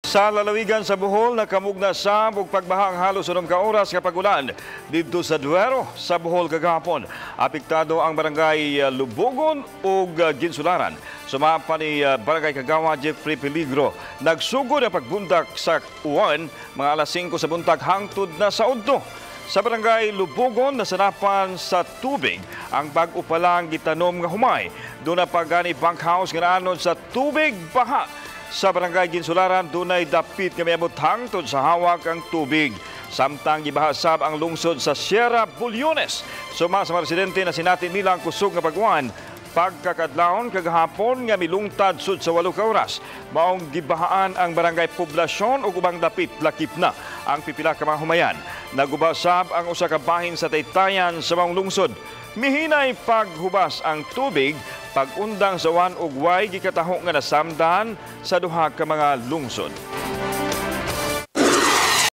Sa lalawigan sa Bohol, nakamugna sab og pagbaha ang halos 6 ka oras nga pag-ulan didto sa Duero sa Bohol kagahapon. Apektado ang barangay Lubugon ug Ginsularan. Sumapa ni Barangay Kagawad Jeffrey Peligro, nagsugod ang pagbundak sa uwan mga alas 5 sa buntag hangtod na sa udto. Sa barangay Lubugon, nasanapan sa tubig ang bag-o pa lang gitanom nga humay. Duna pa gani bunkhouse nga naanod sa tubig baha. Sa barangay Ginsularan, dunay dapit nga miabot hangtod sa hawak ang tubig. Samtang gibaha sab ang lungsod sa Sierra Bulyones. Suma sa mga residente na sinati nila ang kusog nga pag-uwan pagkakadlawon kagahapon nga milungtad sud sa 8 ka oras. Maong gibahaan ang barangay Poblasyon ug ubang dapit, lakip na ang pipila ka mga humayan. Naguba sab ang usa ka bahin sa Taytayan sa maong lungsod. Mihinay paghubas ang tubig pag-undang sa uwan ug way gikataho nga nasamdan sa duha ka mga lungsod.